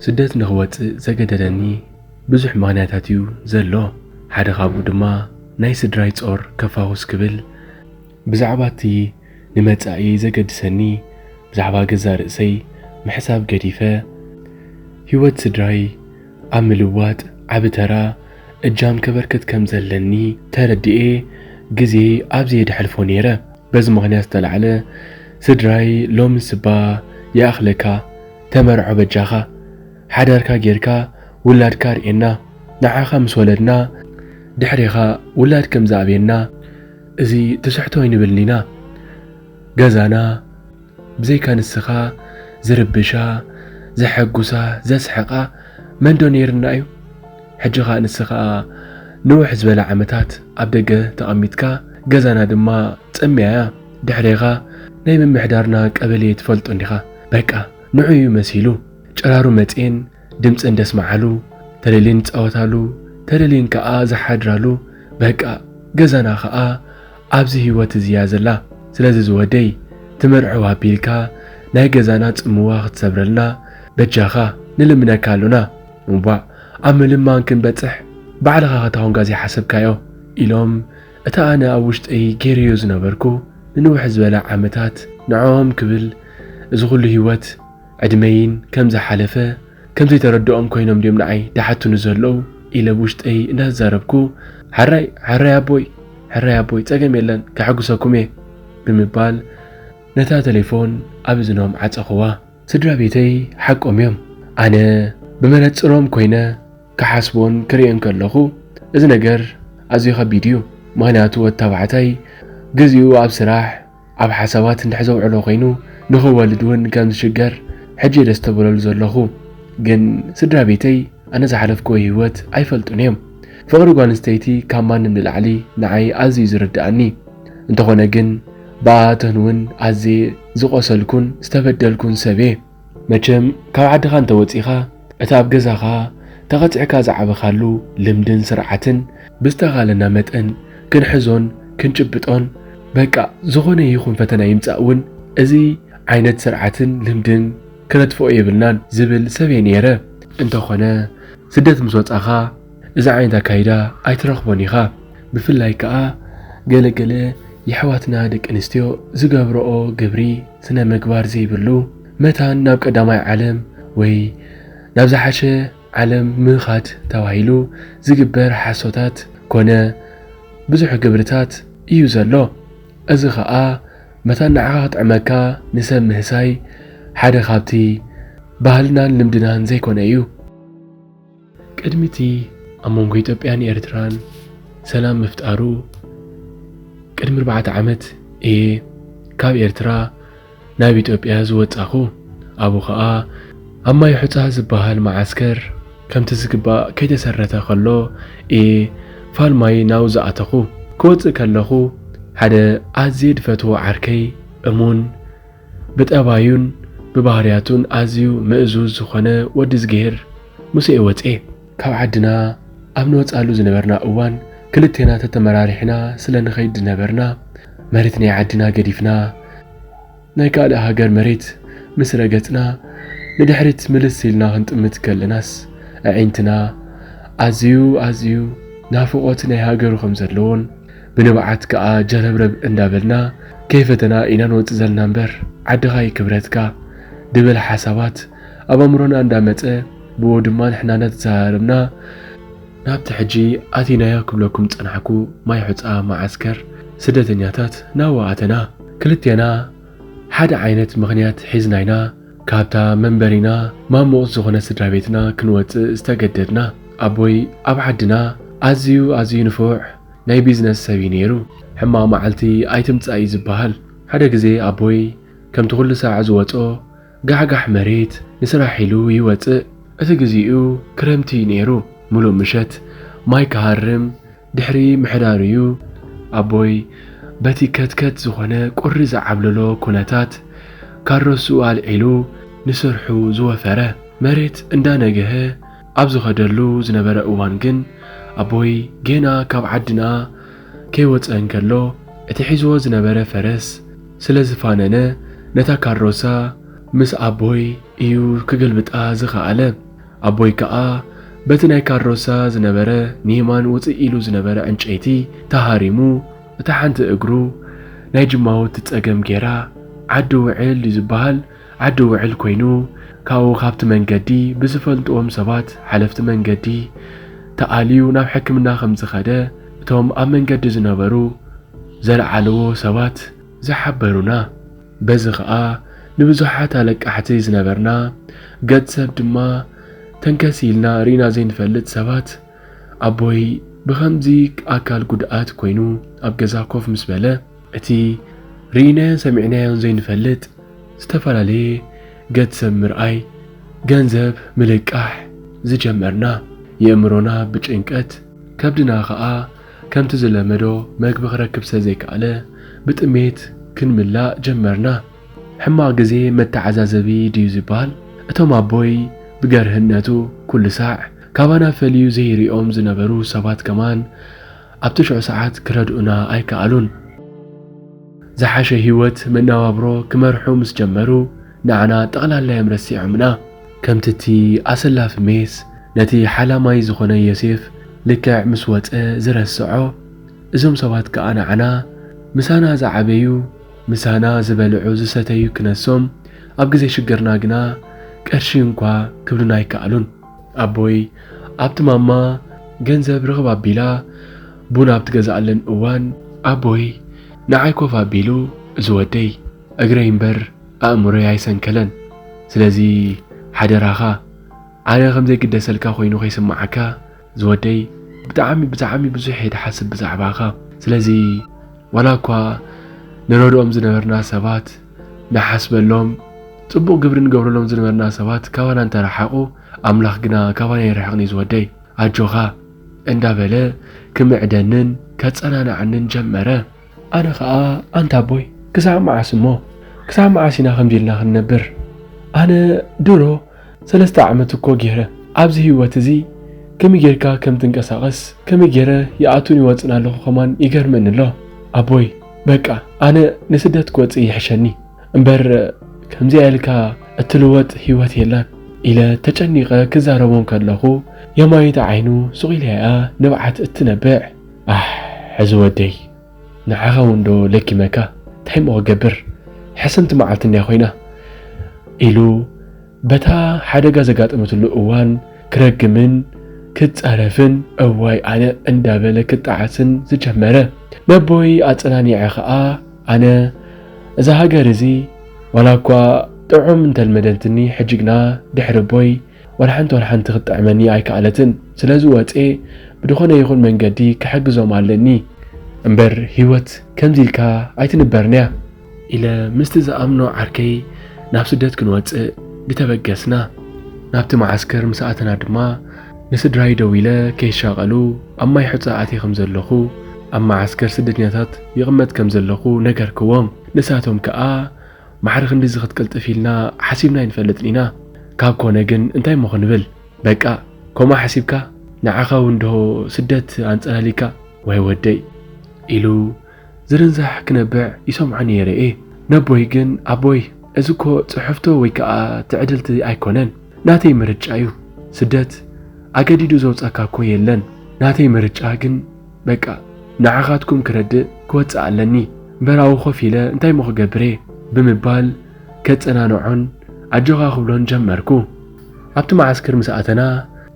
ስደት ንኽወጽእ ዘገደደኒ ብዙሕ ምኽንያታት እዩ ዘሎ። ሓደ ካብኡ ድማ ናይ ስድራይ ጾር ከፋውስ ክብል፣ ብዛዕባ እቲ ንመጻኢ ዘገድሰኒ፣ ብዛዕባ ገዛ ርእሰይ ምሕሳብ ገዲፈ፣ ህይወት ስድራይ ኣብ ምልዋጥ ዓቢ ተራ እጃም ከበርክት ከም ዘለኒ ተረዲኤ፣ ግዜ ኣብዚ የድሐልፎ ነይረ። በዚ ምኽንያት ዝተላዕለ፣ ስድራይ ሎሚ ስባ ይኣኽለካ፣ ተመርዖ በጃኻ፣ ሓዳርካ ጌርካ ውላድካ ርእየና፣ ንዓኻ ምስ ወለድና ድሕሬኻ ውላድ ከም ዝኣብየና፣ እዚ ትስሕቶ ኣይንብልን ኢና። ገዛና ብዘይካ ንስኻ ዝርብሻ፣ ዘሐጉሳ፣ ዘስሕቓ መን ዶ ነይርና እዩ? ሕጂ ኸኣ ንስኻ ንውሕ ዝበለ ዓመታት ኣብ ደገ ተቐሚጥካ፣ ገዛና ድማ ጸምያያ። ድሕሬኻ ናይ ምምሕዳርና ቀበሌ ትፈልጦ እንዲኻ። በቃ ንዑ እዩ መሲሉ። ጨራሩ መጽኤን ድምጺ እንደስምዓሉ፣ ተደልየን ይጻወታሉ፣ ተደልየን ከኣ ዝሓድራሉ። በቃ ገዛና ከኣ ኣብዚ ህይወት እዚ እያ ዘላ። ስለዚ ዝወደይ፣ ትመርዕዋ ኣቢልካ ናይ ገዛና ጽምዋ ክትሰብረልና በጃኻ ንልምነካ ኣሎና። እምቧእ፣ ኣብ ምልማን ክንበጽሕ ባዕልኻ ከተኾንካ ዘይሓሰብካዮ፣ ኢሎም እቲ ኣነ ኣብ ውሽጠይ ገይረዮ ዝነበርኩ ንንውሕ ዝበለ ዓመታት ንዕኦም ክብል እዚ ኩሉ ህይወት ዕድመይን ከም ዝሓለፈ ከም ዘይተረድኦም ኮይኖም ድዮም ንዓይ ድሓቱኒ ዘለዉ ኢለ ብውሽጠይ እንዳተዛረብኩ፣ "ሓራይ፣ ሓራይ ኣቦይ፣ ሓራይ ኣቦይ፣ ጸገም የለን፣ ከሐጉሰኩም እየ" ብምባል ነታ ቴሌፎን ኣብ እዝኖም ዓጸኹዋ። ስድራ ቤተይ ሓቆም እዮም። ኣነ ብመነጽሮም ኮይነ ክሓስቦን ክርእዮን ከለኹ፣ እዚ ነገር ኣዝዩ ከቢድ እዩ። ምኽንያቱ ወዲ ተባዕታይ ግዜኡ ኣብ ስራሕ፣ ኣብ ሓሳባት እንድሕር ዘውዕሎ ኮይኑ፣ ንኽወልድ እውን ከም ዝሽገር ሕጂ እየ ደስተብህለሉ ዘለኹ። ግን ስድራ ቤተይ ኣነ ዝሓለፍክዎ ህይወት ኣይፈልጡን እዮም። ፍቕሪ ጓል ኣንስተይቲ ካብ ማንም ንላዕሊ ንዓይ ኣዝዩ ዝርድኣኒ። እንተኾነ ግን ብኣተን እውን ኣዝየ ዝቖሰልኩን ዝተበደልኩን ሰብ እየ። መቸም ካብ ዓድኻ እንተወጺኻ፣ እቲ ኣብ ገዛኻ ተቐጺዕካ ዝዓበኻሉ ልምድን ስርዓትን ብዝተኻለና መጠን ክንሕዞን ክንጭብጦን፣ በቃ ዝኾነ ይኹን ፈተና ይምጻእ እውን እዚ ዓይነት ስርዓትን ልምድን ክነጥፍኦ የብልናን ዝብል ሰብ እየ ነይረ። እንተኾነ ስደት ምስ ወጻኻ እዚ ዓይነት ኣካይዳ ኣይትረኽቦን ኢኻ። ብፍላይ ከኣ ገለ ገለ የሕዋትና ደቂ ኣንስትዮ ዝገብርኦ ግብሪ ስነ ምግባር ዘይብሉ፣ መታን ናብ ቀዳማይ ዓለም ወይ ናብ ዝሓሸ ዓለም ምኻድ ተባሂሉ ዝግበር ሓሶታት ኮነ ብዙሕ ግብርታት እዩ ዘሎ። እዚ ኸኣ መታን ንዓኻ ክጥዕመካ ንሰብ ምህሳይ ሓደ ካብቲ ባህልናን ልምድናን ዘይኮነ እዩ። ቅድሚ እቲ ኣብ መንጎ ኢትዮጵያን ኤርትራን ሰላም ምፍጣሩ፣ ቅድሚ ኣርባዕተ ዓመት እየ ካብ ኤርትራ ናብ ኢትዮጵያ ዝወጻኹ። ኣብኡ ኸኣ ኣብ ማይ ሑጻ ዝበሃል መዓስከር ከምቲ ዝግባእ ከይተሰረተ ከሎ እየ ፋልማይ ናብኡ ዝኣተኹ። ክወጽእ ከለኹ ሓደ ኣዝየ ዝፈትዎ ዓርከይ፣ እሙን፣ ብጠባዩን ብባህርያቱን ኣዝዩ ምእዙዝ ዝኾነ ወዲ እዝግሄር ምስኡ እየ ወጽኤ። ካብ ዓድና ኣብ ንወጻሉ ዝነበርና እዋን ክልቴና ተተመራሪሕና ስለ ንኸይድ ዝነበርና፣ መሬት ናይ ዓድና ገዲፍና፣ ናይ ካልእ ሃገር መሬት ምስ ረገጽና፣ ንድሕሪት ምልስ ኢልና ክንጥምት ከለናስ፣ ኣዒንትና ኣዝዩ ኣዝዩ ናፍቖት ናይ ሃገሩ ከም ዘለዎን፣ ብንብዓት ከኣ ጀረብረብ እንዳበልና፣ ከይፈተና ኢና ንወጽእ ዘለና እምበር፣ ዓድኻ ይክብረትካ ድብል ሓሳባት ኣብ ኣእምሮና እንዳመጸ፣ ብኡ ድማ ንሕና እንዳተዘራረብና፣ ናብቲ ሕጂ ኣቲናዮ ክብለኩም ጸናሕኩ ማይ ሑጻ መዓስከር ስደተኛታት ናብኡ ኣተና። ክልቴና ሓደ ዓይነት ምኽንያት ሒዝና ኢና ካብታ መንበሪና ማሙቕ ዝኾነ ስድራ ቤትና ክንወጽእ ዝተገደድና። ኣቦይ ኣብ ዓድና ኣዝዩ ኣዝዩ ንፉዕ ናይ ቢዝነስ ሰብ እዩ ነይሩ። ሕማቕ መዓልቲ ኣይትምጻእ እዩ ዝበሃል። ሓደ ግዜ ኣቦይ ከምቲ ኩሉ ሳዕ ዝወጾ ጋሕጋሕ መሬት ንስራሕ ኢሉ ይወጽእ። እቲ ግዜኡ ክረምቲ እዩ ነይሩ። ምሉእ ምሸት ማይ ክሃርም ድሕሪ ምሕዳሩ'ዩ ኣቦይ በቲ ከትከት ዝኾነ ቁሪ ዝዓብለሎ ኩነታት ካሮስኡ ኣልዒሉ ንስርሑ ዝወፈረ። መሬት እንዳነግሀ ኣብ ዝኸደሉ ዝነበረ እዋን ግን ኣቦይ ጌና ካብ ዓድና ከይወጸ እንከሎ እቲ ሒዝዎ ዝነበረ ፈረስ ስለ ዝፋነነ ነታ ካሮሳ ምስ ኣቦይ እዩ ክግልብጣ ዝኸኣለ። ኣቦይ ከኣ በቲ ናይ ካሮሳ ዝነበረ ንየማን ውጽእ ኢሉ ዝነበረ ዕንጨይቲ ተሃሪሙ፣ እታ ሓንቲ እግሩ ናይ ጅማውቲ ጸገም ጌራ፣ ዓዲ ውዕል ድዩ ዝበሃል፣ ዓዲ ውዕል ኮይኑ፣ ካብኡ ካብቲ መንገዲ ብዝፈልጥዎም ሰባት ሓለፍቲ መንገዲ ተኣልዩ ናብ ሕክምና ከም ዝኸደ እቶም ኣብ መንገዲ ዝነበሩ ዘልዓልዎ ሰባት ዝሓበሩና። በዚ ኸኣ ንብዙሓት ኣለቃሕቲ ዝነበርና፣ ገጽ ሰብ ድማ ተንከስ ኢልና ርኢና ዘይንፈልጥ ሰባት፣ ኣቦይ ብኸምዚ ኣካል ጉድኣት ኮይኑ ኣብ ገዛ ኮፍ ምስ በለ፣ እቲ ርኢናዮን ሰሚዕናዮን ዘይንፈልጥ ዝተፈላለየ ገጽ ሰብ ምርኣይ፣ ገንዘብ ምልቃሕ ዝጀመርና። የእምሮና ብጭንቀት፣ ከብድና ኸኣ ከምቲ ዝለመዶ መግቢ ክረክብ ስለ ዘይከኣለ፣ ብጥሜት ክንምላእ ጀመርና። ሕማቕ ግዜ መተዓዛዘቢ ድዩ ዝበሃል? እቶም ኣቦይ ብገርህነቱ ኩሉ ሳዕ ካባና ፈልዩ ዘይሪኦም ዝነበሩ ሰባት ከማን ኣብቲ ሽዑ ሰዓት ክረድኡና ኣይከኣሉን። ዝሓሸ ህይወት መነባብሮ ክመርሑ ምስ ጀመሩ፣ ንዓና ጠቕላላ እዮም ረሲዖምና። ከምቲ እቲ ኣሰላፊ ሜስ ነቲ ሓላማይ ዝኾነ ዮሴፍ ልክዕ ምስ ወጸ ዝረስዖ፣ እዞም ሰባት ከኣ ንዓና ምሳና ዝዓበዩ፣ ምሳና ዝበልዑ ዝሰተዩ ክነሶም፣ ኣብ ግዜ ሽግርና ግና ቅርሺ እንኳ ክብሉና ኣይከኣሉን። ኣቦይ ኣብቲ ማማ ገንዘብ ርኽብ ኣቢላ ቡን ኣብ ትገዝኣለን እዋን፣ ኣቦይ ንዓይ ኮፍ ኣቢሉ፣ እዚ ወደይ እግረይ እምበር ኣእምሮይ ኣይሰንከለን። ስለዚ ሓደራኻ፣ ኣነ ከም ዘይግደሰልካ ኮይኑ ከይስምዓካ፣ ዝወደይ፣ ብጣዕሚ፣ ብጣዕሚ ብዙሕ እየ ዝሓስብ ብዛዕባኻ። ስለዚ ዋላ እኳ ንረድኦም ዝነበርና ሰባት ንሓስበሎም፣ ጽቡቕ ግብሪ ንገብረሎም ዝነበርና ሰባት ካባና እንተረሓቑ፣ ኣምላኽ ግና ካባና ኣይርሕቕን እዩ ዝወደይ። ኣጆኻ እንዳበለ ክምዕደንን ከጸናንዓንን ጀመረ። ኣነ ኸኣ፣ ኣንታ ኣቦይ፣ ክሳዕ መዓስ እሞ? ክሳዕ መዓስ ኢና ከምዚ ኢልና ክንነብር? ኣነ ድሮ ሰለስተ ዓመት እኮ ገይረ ኣብዚ ህይወት እዚ ከመይ ጌርካ ከም ትንቀሳቐስ፣ ከመይ ገይረ ይኣቱን ይወጽን ኣለኹ ከማን ይገርመኒ ኣሎ። ኣቦይ፣ በቃ ኣነ ንስደት ክወጽእ ይሕሸኒ እምበር ከምዚኣ ኢልካ እትልወጥ ህይወት የላን ኢለ ተጨኒቐ ክዛረቦ እንከለኹ የማይት ዓይኑ ሱቕ ኢላ'ያ ንብዓት እትነብዕ። ኣሕ፣ ሕዚ ወደይ፣ ንዓኻ እውን ዶ ለኪመካ? እንታይ እሞ ክገብር? ሕስምቲ መዓልቲ እንድያ ኮይና ኢሉ በታ ሓደጋ ዘጋጠመትሉ እዋን ክረግምን ክጻረፍን እዋይ ኣነ እንዳበለ ክጣዓስን ዝጀመረ። ነቦይ ኣጸናኒዐ ኸኣ ኣነ እዛ ሃገር እዚ ዋላ እኳ ጥዑም እንተልመደትኒ ሕጂ ግና ድሕሪ ኣቦይ ዋላ ሓንቲ ዋላ ሓንቲ ክትጥዕመኒ ኣይከኣለትን። ስለዚ ወጼ ብድኾነ ይኹን መንገዲ ክሕግዞም ኣለኒ እምበር ህይወት ከምዚ ኢልካ ኣይትንበርን እያ ኢለ ምስቲ ዝኣምኖ ዓርከይ ናብ ስደት ክንወጽእ ድተበገስና። ናብቲ መዓስከር ምስ ኣተና ድማ ንስድራይ ደዊለ ከይሻቐሉ ኣብ ማይ ሑጻ ኣትየ ከም ዘለኹ፣ ኣብ መዓስከር ስደተኛታት ይቕመጥ ከም ዘለኹ ነገርክዎም። ንሳቶም ከኣ ማዕረ ክንድዚ ክትቅልጥፍ ኢልና ሓሲብና ኣይንፈልጥን ኢና። ካብ ኮነ ግን እንታይ እሞ ክንብል? በቃ፣ ከምኡ ሓሲብካ ንዓኻ እውን ዶ ስደት ኣንጸላሊካ? ዋይ ወደይ፣ ኢሉ ዝርንዛሕ ክነብዕ ይሰምዖ ነይረ እየ። ነቦይ ግን፣ ኣቦይ፣ እዚ እኮ ጽሕፍቶ ወይ ከኣ ትዕድልቲ ኣይኮነን፣ ናተይ ምርጫ እዩ። ስደት ኣገዲዱ ዘውጻካ እኮ የለን። ናተይ ምርጫ ግን በቃ ንዓኻትኩም ክረድእ ክወጽእ ኣለኒ። እምበር ኣብኡ ኮፍ ኢለ እንታይ እሞ ክገብር እየ? ብምባል ከጸናንዖን ኣጆኻ ክብሎን ጀመርኩ። ኣብቲ መዓስከር ምስ ኣተና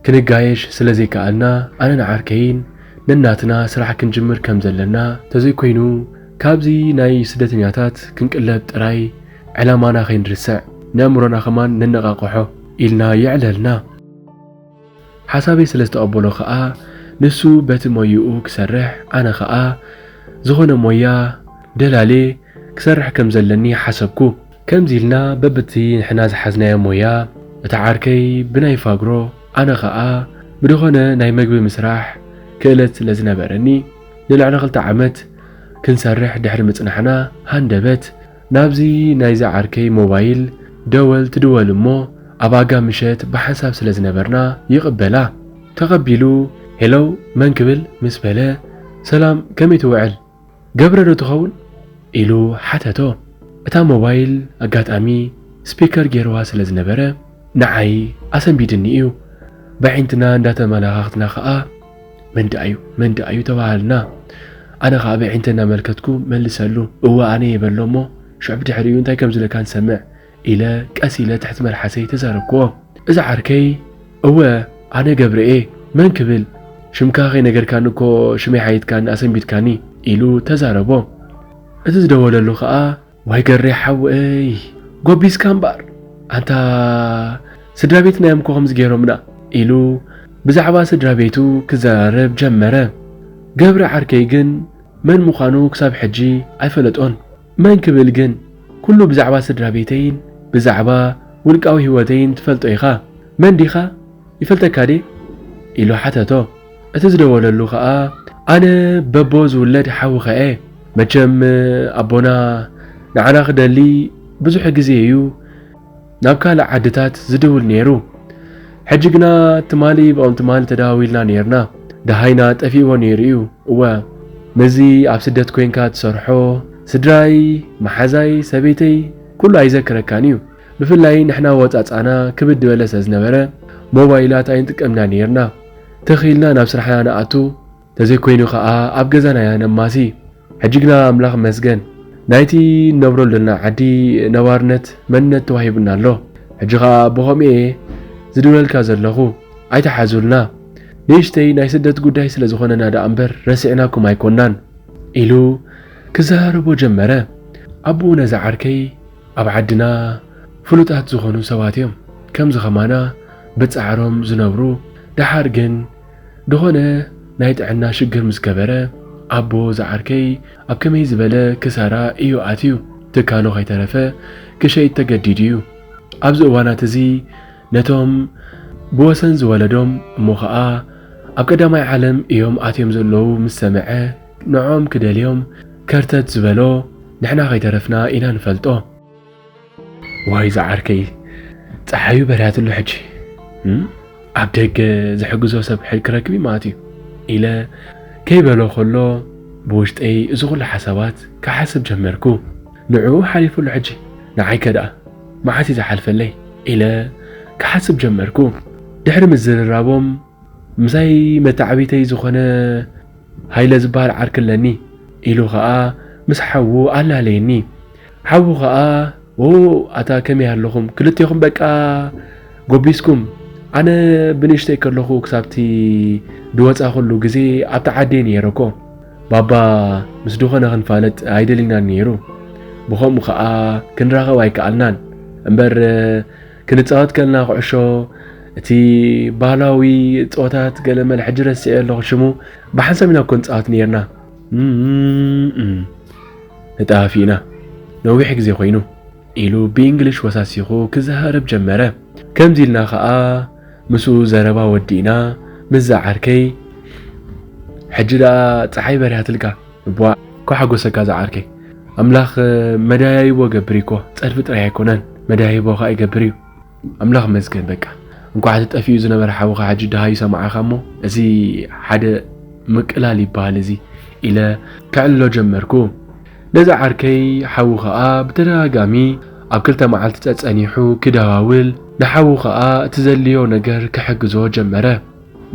ክንጋየሽ ስለ ዘይከኣልና ኣነን ዓርከይን ነናትና ስራሕ ክንጅምር ከም ዘለና፣ ተዘይኮይኑ ካብዚ ናይ ስደተኛታት ክንቅለብ ጥራይ ዕላማና ከይንርስዕ፣ ነእምሮና ከማን ነነቓቕሖ ኢልና የዕለልና። ሓሳበይ ስለ ዝተቐበሎ ኸኣ ንሱ በቲ ሞይኡ ክሰርሕ፣ ኣነ ኸኣ ዝኾነ ሞያ ደላልየ ክሰርሕ ከም ዘለኒ ሓሰብኩ። ከምዚ ኢልና በብቲ ንሕና ዝሓዝናዮ ሞያ፣ እቲ ዓርከይ ብናይ ፋግሮ፣ ኣነ ኸኣ ብድኾነ ናይ መግቢ ምስራሕ ክእለት ስለ ዝነበረኒ፣ ንልዕሊ ክልተ ዓመት ክንሰርሕ ድሕሪ ምጽናሕና፣ ሃንደበት ናብዚ ናይዚ ዓርከይ ሞባይል ደወል ትድወል እሞ፣ ኣብ ኣጋ ምሸት ብሓንሳብ ስለ ዝነበርና ይቕበላ። ተቐቢሉ፣ "ሄሎ፣ መን?" ክብል ምስ በለ፣ "ሰላም፣ ከመይ ትውዕል? ገብረ ዶ ትኸውን?" ኢሉ ሓተቶ። እታ ሞባይል ኣጋጣሚ ስፒከር ገይርዋ ስለ ዝነበረ፣ ንዓይ ኣሰንቢድኒ እዩ። በዒንትና እንዳተመላኻኽትና ኸኣ፣ "መን ደኣ እዩ? መን ደኣ እዩ?" ተባሃልና። ኣነ ኸኣ በዒንተ እናመልከትኩ፣ "መልሰሉ፣ እወ ኣነ እየ" በሎ እሞ፣ ሽዑ ብድሕሪኡ እንታይ ከም ዝብለካ ንሰምዕ ኢለ ቀስ ኢለ ትሕቲ መልሓሰይ ተዛረብክዎ። እዚ ዓርከይ፣ "እወ ኣነ ገብረ እየ፣ መን ክብል? ሽምካ ከይነገርካኒ እኮ ሽመይ ሓይትካኒ ኣሰንቢድካኒ" ኢሉ ተዛረቦ። እቲ ዝደወለሉ ኸኣ፣ "ዋይ ገሬ ሓወይ፣ ጎቢዝካ እምበኣር፣ ኣንታ ስድራ ቤትና እዮም እኮ ከምዚ ገይሮምና" ኢሉ ብዛዕባ ስድራ ቤቱ ክዘራረብ ጀመረ። ገብረ ዓርከይ ግን መን ምዃኑ ክሳብ ሕጂ ኣይፈለጦን። መን ክብል ግን፣ ኩሉ ብዛዕባ ስድራ ቤተይን ብዛዕባ ውልቃዊ ህይወተይን ትፈልጦ ኢኻ። መን ዲኻ? ይፈልጠካ ድየ? ኢሉ ሓተቶ። እቲ ዝደወለሉ ኸኣ፣ "ኣነ በቦ ዝውለድ ሓውኻ እየ። መቸም ኣቦና ንዓና ክደሊ ብዙሕ ግዜ እዩ ናብ ካልእ ዓድታት ዝድውል ነይሩ። ሕጂ ግና ትማሊ ብኦም ትማሊ ተደዋዊልና ነይርና። ደሃይና ጠፊእዎ ነይሩ እዩ። እወ፣ ነዚ ኣብ ስደት ኮይንካ ትሰርሖ፣ ስድራይ፣ መሓዛይ፣ ሰበይተይ፣ ኩሉ ኣይዘክረካን እዩ። ብፍላይ ንሕና ወጻጻና ክብድ ዝበለ ስለ ዝነበረ፣ ሞባይላት ኣይንጥቀምና ነይርና። ተኺልና ናብ ስራሕና ንኣቱ፣ ተዘይኮይኑ ኸኣ ኣብ ገዛና ኢና ነማሲ። ሕጂ ግና ኣምላኽ መስገን፣ ናይቲ ንነብረሉ ዘለና ዓዲ ነባርነት መንነት ተዋሂቡና ኣሎ። ሕጂ ኸኣ ብኸምኡ እየ ዝድውለልካ ዘለኹ፣ ኣይትሓዙልና። ንእሽተይ ናይ ስደት ጉዳይ ስለ ዝኾነና ደኣ እምበር ረሲዕናኩም ኣይኮናን" ኢሉ ክዘራረቦ ጀመረ። ኣቦኡ ነዚ ዓርከይ ኣብ ዓድና ፍሉጣት ዝኾኑ ሰባት እዮም። ከምዚ ኸማና ብጻዕሮም ዝነብሩ፣ ደሓር ግን ዝኾነ ናይ ጥዕና ሽግር ምስ ገበረ፣ ኣቦ ዝዓርከይ ኣብ ከመይ ዝበለ ክሳራ እዩ ኣትዩ። ትካሉ ከይተረፈ ክሸይጥ ተገዲዱ እዩ። ኣብዚ እዋናት እዚ ነቶም ብወሰን ዝወለዶም እሞ ኸኣ ኣብ ቀዳማይ ዓለም እዮም ኣትዮም ዘለዉ ምስ ሰምዐ፣ ንዕኦም ክደልዮም ከርተት ዝበሎ፣ ንሕና ከይተረፍና ኢና ንፈልጦ። "ዋይ ዝዓርከይ፣ ጸሓዩ በርያትሉ ሕጂ። እም? ኣብ ደገ ዝሕግዞ ሰብ ሕል ክረክብ እዩ ማለት እዩ" ኢለ ከይበሎ ከሎ፣ ብውሽጠይ እዚ ኩሉ ሓሳባት ክሓስብ ጀመርኩ። "ንዕኡ ሓሊፉሉ ሕጂ፣ ንዓይከ ደኣ መዓስ እዩ ዝሓልፈለይ?" ኢለ ክሓስብ ጀመርኩ። ድሕሪ ምዝርራቦም፣ "ምሳይ መተዓቢተይ ዝኾነ ሃይለ ዝበሃል ዓርኪ ኣለኒ" ኢሉ ኸኣ ምስ ሓዉ ኣላለየኒ። ሓዉ ኸኣ፣ "ኦ፣ ኣታ ከመይ ኣለኹም? ክልቴኹም በቃ ጎቢስኩም። ኣነ ብንእሽተይ ከለኹ ክሳብቲ ድወጻኹሉ ግዜ ኣብቲ ዓዲ እየ ነይረ እኮ። ባባ ምስ ድኾነ ክንፋለጥ ኣይደልናን ነይሩ። ብኸምኡ ኸኣ ክንራኸብ ኣይከኣልናን። እምበር ክንጻወት ከለና ኩዕሾ፣ እቲ ባህላዊ ጸወታት ገለመለ ሕጂ ረሲዐ ኣለኹ ሽሙ፣ ብሓንሳብ ኢና እኮ ንጻወት ነይርና። እም፣ እም፣ እም። ንጠፋፊእና። ነዊሕ ግዜ ኮይኑ" ኢሉ ብእንግሊሽ ወሳሲኹ ክዘራረብ ጀመረ። ከምዚ ኢልና ኸኣ ምስኡ ዘረባ ወዲእና፣ ምስዛ ዓርከይ፣ "ሕጂ ደኣ ጸሓይ በሪሃትልካ፣ እቧ፣ እኳ ሓጎሰካ ዝዓርከይ። ኣምላኽ መዳያይቦ ገብር እኮ፣ ጸድፊ ጥራይ ኣይኮነን፣ መዳያይቦ ኸኣ ይገብር እዩ። ኣምላኽ መስገን በቃ። እንኳዕ እቲ ጠፊኡ ዝነበረ ሓውኻ ሕጂ ደሃዩ ሰማዕኻ እሞ፣ እዚ ሓደ ምቅላል ይበሃል እዚ" ኢለ ከዕልሎ ጀመርኩ። ነዚ ዓርከይ ሓዉ ኸኣ ብተደጋጋሚ ኣብ ክልተ መዓልቲ ጸጸኒሑ ክደዋውል፣ ንሓዉ ኸኣ እቲ ዘድልዮ ነገር ክሕግዞ ጀመረ።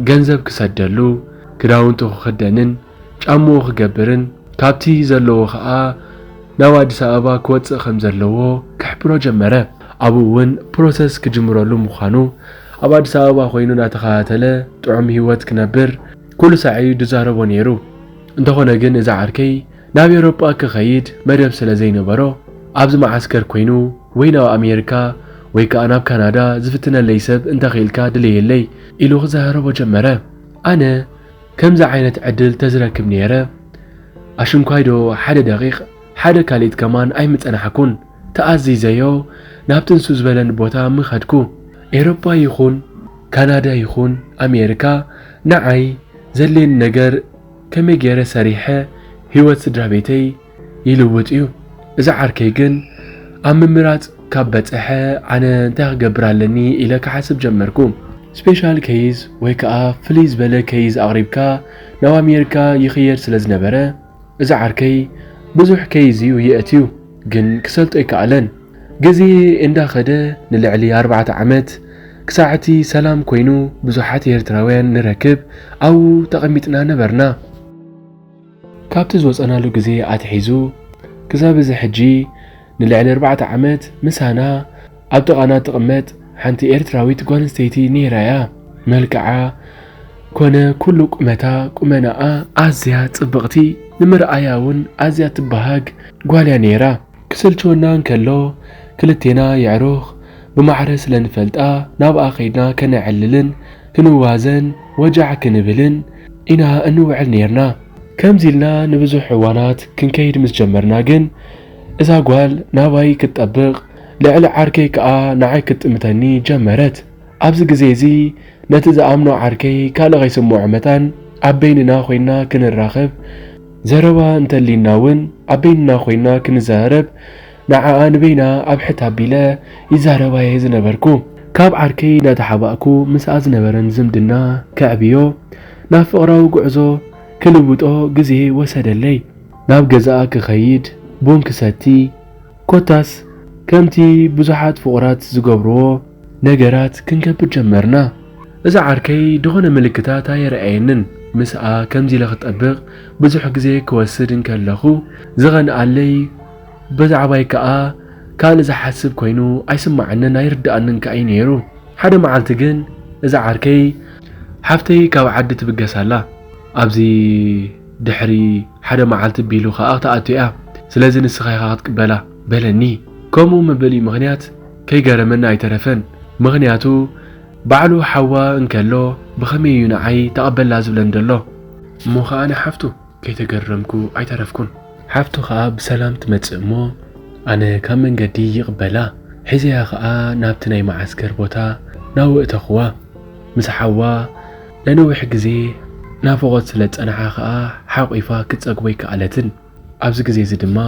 ገንዘብ ክሰደሉ፣ ክዳውንቱ ክኽደንን ጫምኡ ክገብርን፣ ካብቲ ዘለዎ ኸኣ ናብ ኣዲስ ኣበባ ክወጽእ ከም ዘለዎ ክሕብሮ ጀመረ። ኣብኡ እውን ፕሮሰስ ክጅምረሉ ምዃኑ፣ ኣብ ኣዲስ ኣበባ ኮይኑ እናተኸታተለ ጥዑም ህይወት ክነብር ኩሉ ሳዕ እዩ ዝዛረቦ ነይሩ። እንተኾነ ግን እዚ ዓርከይ ናብ ኤውሮጳ ክኸይድ መደብ ስለ ዘይነበሮ፣ ኣብዚ መዓስከር ኮይኑ ወይ ናብ ኣሜሪካ ወይ ከኣ ናብ ካናዳ ዝፍትነለይ ሰብ እንተኽኢልካ ድለየለይ ኢሉ ክዘራረቦ ጀመረ። ኣነ ከምዚ ዓይነት ዕድል ተዝረክብ ነይረ፣ ኣሽንኳይዶ ሓደ ደቂቕ፣ ሓደ ካልኢት ከማን ኣይምጸናሕኩን። ተኣዚዘዮ ናብቲ ንሱ ዝበለኒ ቦታ ምኸድኩ። ኤውሮጳ ይኹን ካናዳ ይኹን ኣሜሪካ ንዓይ ዘድልየኒ ነገር ከመይ ገይረ ሰሪሐ ህይወት ስድራ ቤተይ ይልውጥ እዩ። እዚ ዓርከይ ግን ኣብ ምምራጽ ካብ በጽሐ ኣነ እንታይ ክገብር ኣለኒ ኢለ ክሓስብ ጀመርኩ። ስፔሻል ኬይዝ ወይ ከኣ ፍልይ ዝበለ ኬይዝ ኣቕሪብካ ናብ ኣሜሪካ ይኽየድ ስለ ዝነበረ እዚ ዓርከይ ብዙሕ ኬይዝ እዩ የእትዩ፣ ግን ክሰልጦ ኣይከኣለን። ግዜ እንዳኸደ ንልዕሊ ኣርባዕተ ዓመት ክሳዕ እቲ ሰላም ኮይኑ ብዙሓት ኤርትራውያን ንረክብ ኣብኡ ተቐሚጥና ነበርና። ካብቲ ዝወጸናሉ ግዜ ኣትሒዙ ክሳብ እዚ ሕጂ ንልዕሊ ኣርባዕተ ዓመት ምሳና ኣብ ጥቓና ትቕመጥ ሓንቲ ኤርትራዊት ጓል ኣንስተይቲ ነይራ እያ። መልክዓ ኮነ ኩሉ ቁመታ፣ ቁመናኣ ኣዝያ ጽብቕቲ፣ ንምርኣያ እውን ኣዝያ ትበሃግ ጓል እያ ነይራ። ክስልችወና እንከሎ ክልቴና የዕሩኽ ብማዕረ ስለ ንፈልጣ ናብኣ ከይድና ከነዕልልን ክንዋዘን ወጃዕ ክንብልን ኢና እንውዕል ነይርና። ከምዚ ኢልና ንብዙሕ እዋናት ክንከይድ ምስ ጀመርና ግን እዛ ጓል ናባይ ክትጠብቕ ልዕሊ ዓርከይ ከኣ ንዓይ ክትጥምተኒ ጀመረት። ኣብዚ ግዜ እዚ ነቲ ዝኣምኖ ዓርከይ ካልእ ከይስምዖ መታን ኣብ በይንና ኮይንና ክንራኸብ ዘረባ እንተሊና እውን ኣብ በይንና ኮይንና ክንዘራረብ ንዓኣ ንበይና ኣብ ሕት ኣቢለ ይዛረባየ ዝነበርኩ። ካብ ዓርከይ እንዳተሓባእኩ ምስኣ ዝነበረን ዝምድና ከዕብዮ ናብ ፍቕራዊ ጉዕዞ ክልውጦ ግዜ ወሰደለይ። ናብ ገዛኣ ክኸይድ ቡን ክሰቲ ኮታስ ከምቲ ብዙሓት ፍቑራት ዝገብርዎ ነገራት ክንገብር ጀመርና። እዛ ዓርከይ ዝኾነ ምልክታት ኣየርኣየንን። ምስኣ ከምዚ ኢለ ክጠብቕ ብዙሕ ግዜ ክወስድ እንከለኹ ዝቐንኣለይ ብዛዕባይ ከኣ ካልእ ዝሓስብ ኮይኑ ኣይስምዓንን ኣይርድኣንን ከኣ እዩ ነይሩ። ሓደ መዓልቲ ግን እዛ ዓርከይ ሓፍተይ ካብ ዓዲ ትብገስ ኣላ። ኣብዚ ድሕሪ ሓደ መዓልቲ ቢሉ ከኣ ክትኣቱ እያ። ስለዚ ንስኻ ኢኻ ክትቅበላ በለኒ። ከምኡ ምብል እዩ ምኽንያት ከይገረመኒ ኣይተረፈን። ምኽንያቱ ባዕሉ ሓዋ እንከሎ ብኸመይ እዩ ንዓይ ተቐበላ ዝብለን ዘሎ? እሞ ኸኣ ንሓፍቱ ከይተገረምኩ ኣይተረፍኩን። ሓፍቱ ኸኣ ብሰላም ትመጽእ እሞ ኣነ ካብ መንገዲ ይቕበላ። ሒዘያ ኸኣ ናብቲ ናይ መዓስከር ቦታ ናብኡ እተኽዋ። ምስ ሓዋ ነንውሕ ግዜ ናፍቖት ስለ ዝጸንሓ ኸኣ ሓቑፋ ክትጸግቦ ኣይከኣለትን። ኣብዚ ግዜ እዚ ድማ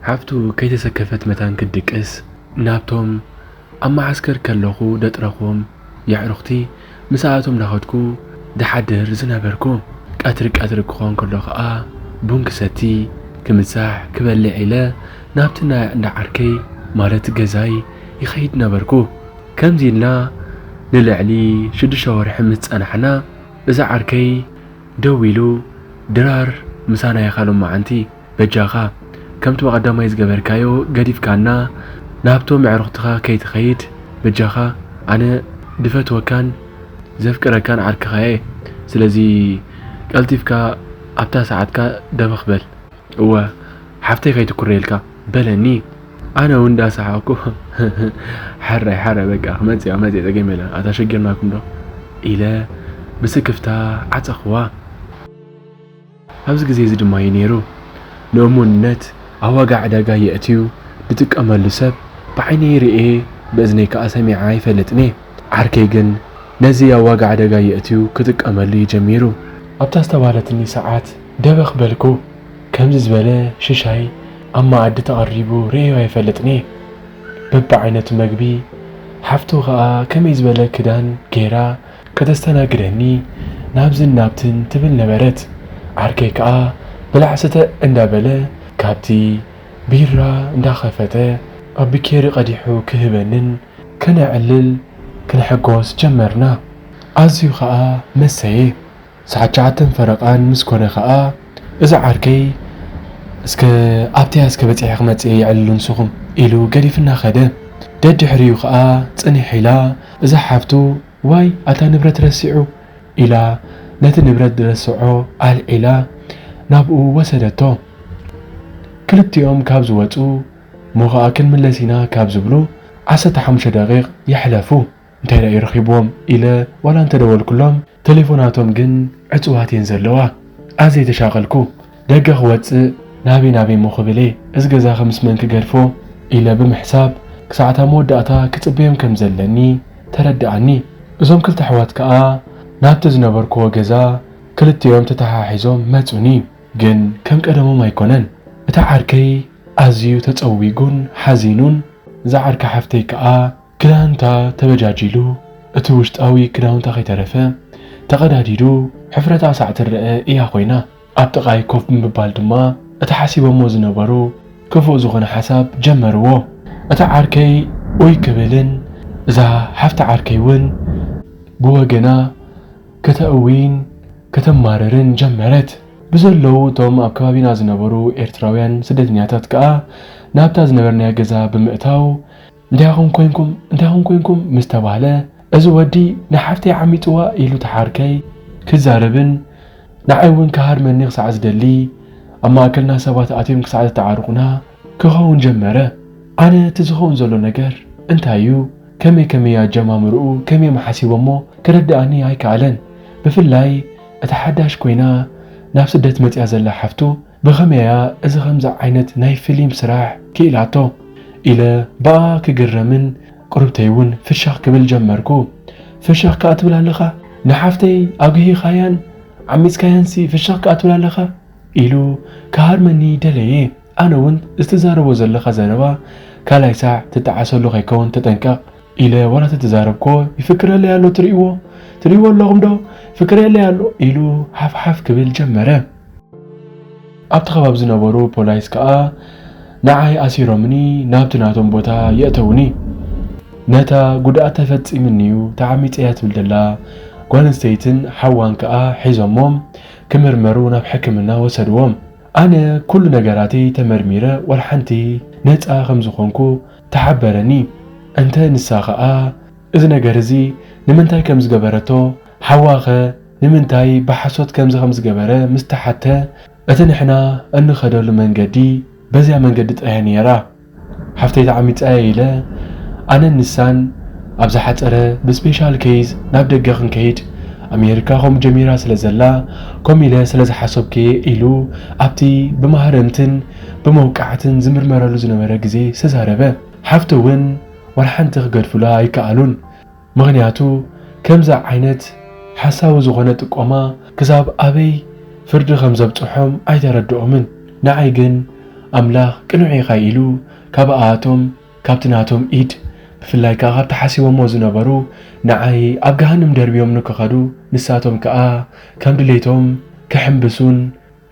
ሓፍቱ ከይተሰከፈት መታን ክትድቅስ ናብቶም ኣብ መዓስከር ከለኹ ደጥረኹዎም የዕሩኽቲ ምስኣቶም እናኸድኩ ድሓድር ዝነበርኩ። ቀትሪ ቀትሪ ክኾን ከሎ ኸኣ ቡን ክሰቲ፣ ክምሳሕ፣ ክበልዕ ኢለ ናብቲ ናይ እንዳ ዓርከይ ማለት ገዛይ ይኸይድ ነበርኩ። ከምዚ ኢልና ንልዕሊ ሽዱሽተ ወርሒ ምስ ጸናሕና እዛ ዓርከይ ደዊሉ ድራር ምሳና ኢኻ ሎማዓንቲ በጃኻ ከምቲ ብቐዳማይ ዝገበርካዮ ገዲፍካና ናብቶም ኣዕሩኽትኻ ከይትኸይድ በጃኻ ኣነ ድፈትወካን ዘፍቅረካን ዓርክኻ እየ ስለዚ ቀልጢፍካ ኣብታ ሰዓትካ ደበኽ በል። እወ ሓፍተይ ከይትኩረየልካ በለኒ። ኣነ እውን እንዳሰሓቕኩ ሕራይ ሓረ በቃ ክመፅእ እያ መፅእ ፀገም የለን ኣታ ሸጊርናኩም ዶ ኢለ ብስክፍታ ዓፀኽዋ። ኣብዚ ግዜ እዚ ድማ እዩ ነይሩ ንእሙንነት ኣብ ዋጋ ዕዳጋ የእትዩ ዝጥቀመሉ ሰብ ብዓይነይ ርእየ ብእዝነይ ከዓ ሰሚዐ ኣይፈልጥን እየ። ዓርከይ ግን ነዚ ኣብ ዋጋ ዕዳጋ የእትዩ ክጥቀመሉ እዩ ጀሚሩ። ኣብታ ዝተባህለትኒ ሰዓት ደበኽ በልኩ። ከምዚ ዝበለ ሽሻይ ኣብ መኣዲ ተቐሪቡ ርእየዮ ኣይፈልጥን እየ። በብዓይነቱ መግቢ፣ ሓፍቱ ኸኣ ከመይ ዝበለ ክዳን ገይራ ከተስተናግደኒ ናብዝን ናብትን ትብል ነበረት። ዓርከይ ከኣ ብላዕ ስተ እንዳበለ ካብቲ ቢራ እንዳኸፈተ ኣብ ቢኬሪ ቀዲሑ ክህበንን ከነዕልል ክንሕጎስ ጀመርና። ኣዝዩ ኸኣ መሰየ። ሰዓት ትሽዓተን ፈረቓን ምስ ኮነ ኸኣ፣ እዚ ዓርከይ፣ "እስከ ኣብተያ እስከ በጺሐ ክመጽእ እየ፣ የዕልሉ ንስኹም" ኢሉ ገዲፍና ኸደ። ደድሕሪኡ ኸኣ ጽንሕ ኢላ እዛ ሓፍቱ፣ "ዋይ፣ ኣታ ንብረት ረሲዑ" ኢላ ነቲ ንብረት ዝረስዖ ኣልዒላ ናብኡ ወሰደቶ። ክልቲኦም ካብ ዝወጹ፣ "እሞ ኸኣ ክንምለስ ኢና" ካብ ዝብሉ ዓሰርተ ሓሙሽተ ደቂቕ የሕለፉ። እንታይ ደኣ እዩ ረኺብዎም ኢለ ዋላ እንተደወልኩሎም፣ ቴሌፎናቶም ግን ዕጹዋት እየን ዘለዋ። ኣዝየ ተሻቐልኩ። ደገ ክወጽእ ናበይ ናበይ እሞ ክብል እየ፣ እዚ ገዛ ከ ምስ መን ክገድፎ ኢለ ብምሕሳብ፣ ክሳዕ እታ መወዳእታ ክጽበዮም ከም ዘለኒ ተረድኣኒ። እዞም ክልተ ኣሕዋት ከኣ ናብቲ ዝነበርክዎ ገዛ ክልቲኦም ተተሓሒዞም መጹኒ። ግን ከም ቀደሞም ኣይኮነን። እቲ ዓርከይ ኣዝዩ ተጸዊጉን ሓዚኑን፣ እዛ ዓርኪ ሓፍተይ ከኣ ክዳንታ ተበጃጂሉ፣ እቲ ውሽጣዊ ክዳውንታ ከይተረፈ ተቐዳዲዱ፣ ሕፍረታ ክሳዕ ትረአ እያ ኮይና። ኣብ ጥቓይ ኮፍ ብምባል ድማ እቲ ሓሲቦሞ ዝነበሩ ክፉእ ዝኾነ ሓሳብ ጀመርዎ። እቲ ዓርከይ ኡይ ክብልን እዛ ሓፍቲ ዓርከይ እውን ብወገና ከተእዊን ከተማርርን ጀመረት። ብዘለዉ እቶም ኣብ ከባቢና ዝነበሩ ኤርትራውያን ስደተኛታት ከኣ ናብታ ዝነበርናዮ ገዛ ብምእታው፣ "እንታይ ኹም ኮይንኩም? እንታይ ኹም ኮይንኩም?" ምስ ተባህለ፣ "እዚ ወዲ ንሓፍተይ ዓሚጽዋ" ኢሉ ተሓርከይ ክዛረብን ንዓይ እውን ክሃርመኒ ክሳዕ ዝደሊ፣ ኣብ ማእከልና ሰባት ኣትዮም ክሳዕ ዘተዓርቑና ክኸውን ጀመረ። ኣነ እቲ ዝኸውን ዘሎ ነገር እንታይ እዩ? ከመይ ከመይ ኣጀማምርኡ ከመይ ሓሲቦሞ ክረድኣኒ ኣይከኣለን። ብፍላይ እታ ሓዳሽ ኮይና ናብ ስደት መጽያ ዘላ ሓፍቱ ብኸመይ እያ እዚ ከምዚ ዓይነት ናይ ፊልም ስራሕ ክኢላቶ? ኢለ ብኣ ክግረምን ቁርብተይ እውን ፍሽኽ ክብል ጀመርኩ። "ፍሽኽ ከኣ ትብል ኣለኻ? ንሓፍተይ ኣጉሂኻያን ዓሚጽካያንሲ ፍሽኽ ከኣ ትብል ኣለኻ?" ኢሉ ክሃርመኒ ደለየ። ኣነ እውን ዝተዛረቦ ዘለኻ ዘረባ ካልኣይ ሳዕ ትጠዓሰሉ ከይከውን ተጠንቀቕ ኢለ ዋላ ተተዛረብኮ፣ "ይፍክረለይ ኣሎ፣ ትርእይዎ? ትርእይዎ ኣለኹም ዶ? ይፍክረለይ ኣሎ" ኢሉ ሓፍሓፍ ክብል ጀመረ። ኣብቲ ከባቢ ዝነበሩ ፖላይስ ከኣ ንዓይ ኣሲሮምኒ ናብቲ ናቶም ቦታ የእተውኒ። ነታ ጉድኣት ተፈጺምኒ'ዩ ተዓሚጸያ ትብል ዘላ ጓል ኣንስተይትን ሓዋን ከኣ ሒዞሞም ክምርመሩ ናብ ሕክምና ወሰድዎም። ኣነ ኩሉ ነገራተይ ተመርሚረ ዋላ ሓንቲ ነጻ ከም ዝኾንኩ ተሓበረኒ። እንተ ንሳ ከኣ እዚ ነገር እዚ ንምንታይ ከም ዝገበረቶ፣ ሓዋኸ ንምንታይ ብሓሶት ከምዚ ከም ዝገበረ ምስ ተሓተ፣ እቲ ንሕና እንኸደሉ መንገዲ በዚያ መንገዲ ጥራይ ነይራ። ሓፍተይ ተዓሚጻ እየ ኢለ ኣነን ንሳን ኣብ ዝሓጸረ ብስፔሻል ኬዝ ናብ ደገ ክንከይድ ኣሜሪካ ከምኡ ጀሚራ ስለ ዘላ ከምኡ ኢለ ስለ ዝሓሰብኩ እየ ኢሉ ኣብቲ ብማህረምትን ብመውቃዕትን ዝምርመረሉ ዝነበረ ግዜ ዝተዛረበ። ሓፍቱ እውን ዋላ ሓንቲ ክገድፉላ ኣይከኣሉን። ምኽንያቱ ከምዚ ዓይነት ሓሳዊ ዝኾነ ጥቆማ ክሳብ ኣበይ ፍርዲ ከም ዘብጽሖም ኣይተረድኦምን። ንዓይ ግን ኣምላኽ ቅኑዕ ኢኻ ኢሉ ካብኣቶም ካብቲ ናቶም ኢድ ብፍላይ ከኣ ካብቲ ሓሲቦሞ ዝነበሩ ንዓይ ኣብ ገሃንም ደርብዮም ንክኸዱ ንሳቶም ከኣ ከም ድሌቶም ክሕምብሱን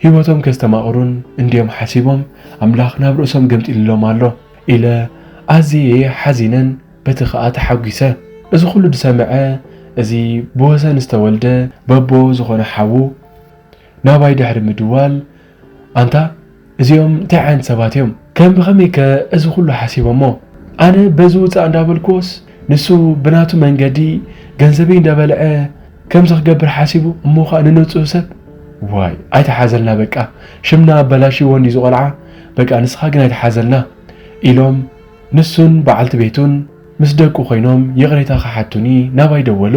ህይወቶም ከስተማቕሩን እንድዮም ሓሲቦም፣ ኣምላኽ ናብ ርእሶም ገምጢልሎም ኣሎ ኢለ ኣዝየ እየ ሓዚነን በቲ ኸኣ ተሓጒሰ። እዚ ኹሉ ዝሰምዐ እዚ ብወሰን ዝተወልደ በቦ ዝኾነ ሓዉ ናባይ ድሕሪ ምድዋል፣ ኣንታ እዚኦም እንታይ ዓይነት ሰባት እዮም? ከም ብኸመይከ እዚ ኹሉ ሓሲቦሞ? ኣነ በዚ ውጻእ እንዳበልኩዎስ ንሱ ብናቱ መንገዲ ገንዘበይ እንዳበልዐ ከምዚ ክገብር ሓሲቡ እሞ ኸኣ ንንጹህ ሰብ? ዋይ ኣይተሓዘልና በቃ ሽምና ኣበላሽዎ እንድዩ ዝቖልዓ በቃ ንስኻ ግን ኣይተሓዘልና ኢሎም ንሱን በዓልቲ ቤቱን ምስ ደቁ ኮይኖም ይቕሬታ ክሓቱኒ ናባይ ደወሉ።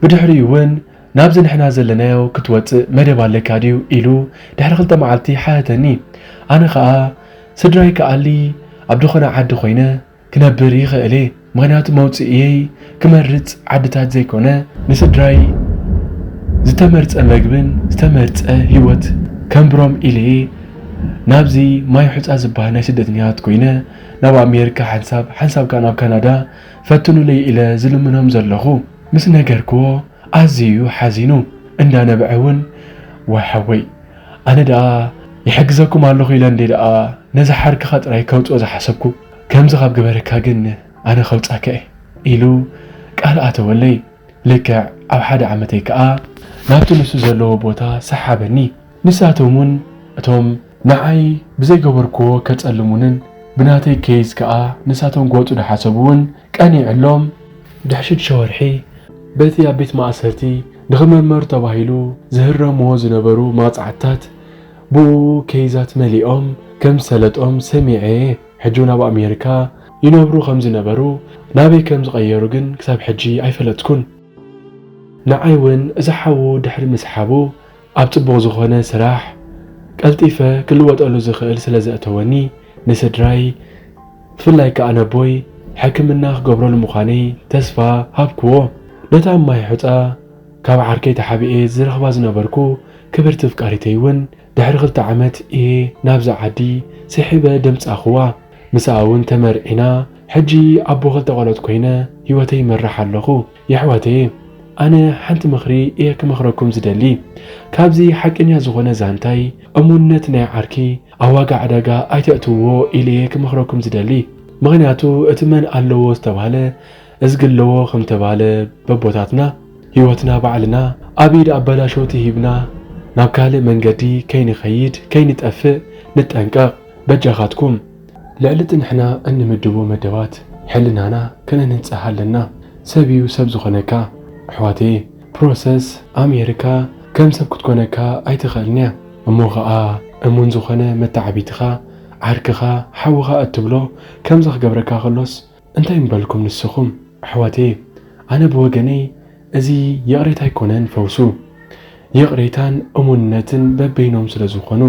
ብድሕሪኡ እውን ናብዚ ንሕና ዘለናዮ ክትወጽእ መደብ ኣለካ ድዩ ኢሉ ድሕሪ ክልተ መዓልቲ ሓተተኒ። ኣነ ኸኣ ስድራይ ክኣሊ ኣብ ዝኾነ ዓዲ ኮይነ ክነብር ይኽእል እየ። ምኽንያቱ መውጽእየይ ክመርጽ ዓድታት ዘይኮነ ንስድራይ ዝተመርጸ መግብን ዝተመርጸ ህይወት ከንብሮም ኢለ እየ ናብዚ ማይ ሑጻ ዝበሃል ናይ ስደተኛታት ኮይነ ናብ ኣሜሪካ ሓንሳብ ሓንሳብ ከኣ ናብ ካናዳ ፈትኑለይ ኢለ ዝልምኖም ዘለኹ። ምስ ነገርክዎ ኣዝዩ ሓዚኑ እንዳነበዐ እውን ዋይ ሓወይ ኣነ ደኣ ይሕግዘኩም ኣለኹ ኢለ እንዴ ደኣ ነዚ ሓርክኻ ጥራይ ከውፅኦ ዝሓሰብኩ ከምዚ ካብ ገበረካ ግን ኣነ ከውፃካ እየ ኢሉ ቃል ኣተወለይ። ልክዕ ኣብ ሓደ ዓመተይ ከኣ ናብቲ ንሱ ዘለዎ ቦታ ሰሓበኒ። ንሳቶም እውን እቶም ንዓይ ብዘይገበርክዎ ከጸልሙንን ብናተይ ኬዝ ከኣ ንሳቶም ክወጹ ዝሓሰቡ እውን ቀኒዕሎም። ድሕሪ ሽዱሽተ ወርሒ በቲ ኣብ ቤት ማእሰርቲ ንኽምርመሩ ተባሂሉ ዝህረምዎ ዝነበሩ መቕጻዕትታት ብኡ ኬዛት መሊኦም ከም ዝሰለጦም ሰሚዐ እየ። ሕጂ እውን ኣብ ኣሜሪካ ይነብሩ ከም ዝነበሩ ናበይ ከም ዝቐየሩ ግን ክሳብ ሕጂ ኣይፈለጥኩን። ንዓይ እውን እዚ ሓዉ ድሕሪ ምስሓቡ ኣብ ጽቡቕ ዝኾነ ስራሕ ቀልጢፈ ክልወጠሉ ዝኽእል ስለ ዘእተወኒ ንስድራይ ብፍላይ ከኣ ነቦይ ሕክምና ክገብረሉ ምዃነይ ተስፋ ሃብክዎ። ነታ ማይ ሑጻ ካብ ዓርከይ ተሓቢኤ ዝረኽባ ዝነበርኩ ክብርቲ ኣፍቃሪተይ እውን ድሕሪ ክልተ ዓመት እየ ናብዛ ዓዲ ስሒበ ደምጻእኽዋ። ምስኣ እውን ተመርዒና ሕጂ ኣቦ ክልተ ቆልዑት ኮይነ ህይወተይ ይመርሕ ኣለኹ። የሕዋተየ ኣነ ሓንቲ ምኽሪ እየ ክመኽረኩም ዝደሊ። ካብዚ ሓቀኛ ዝኾነ ዛንታይ እሙንነት ናይ ዓርኪ ኣብ ዋጋ ዕዳጋ ኣይተእትውዎ ኢለ እየ ክመኽረኩም ዝደሊ። ምኽንያቱ እቲ መን ኣለዎ ዝተባህለ እዝጊ ኣለዎ ከምተባለ በቦታትና፣ ህይወትና ባዕልና ኣብ ኢድ ኣበላሸውቲ ሂብና ናብ ካልእ መንገዲ ከይንኸይድ ከይንጠፍእ ንጠንቀቕ። በጃኻትኩም ልዕሊ እቲ ንሕና እንምድቦ መደባት ሕልናና ከነንህንጽህ ኣለና። ሰብ እዩ ሰብ ዝኾነካ። ኣሕዋተየ፣ ፕሮሰስ ኣሜሪካ ከም ሰብ ክትኮነካ ኣይትኽእልን እያ። እሞ ኸኣ እሙን ዝኾነ መተዓቢትኻ፣ ዓርክኻ፣ ሓውኻ እትብሎ ከምዚ ክገብረካ ከሎስ እንታይ ምበልኩም ንስኹም? ኣሕዋተየ፣ ኣነ ብወገነይ እዚ ይቕሬታ ኣይኮነን ፈውሱ። ይቕሬታን እሙንነትን በበይኖም ስለ ዝኾኑ፣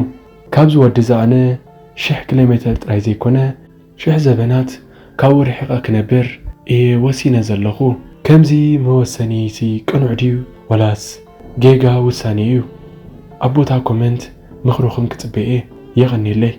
ካብዚ ወዲ እዚ ኣነ ሽሕ ኪሎ ሜተር ጥራይ ዘይኮነ ሽሕ ዘበናት ካብኡ ርሒቐ ክነብር እየ ወሲነ ዘለኹ። ከምዚ መወሰኒይሲ ቅኑዕ ድዩ ወላስ ጌጋ ውሳኔ እዩ? ኣብ ቦታ ኮመንት ምኽርኹም ክጽበ እየ። የቐንየለይ።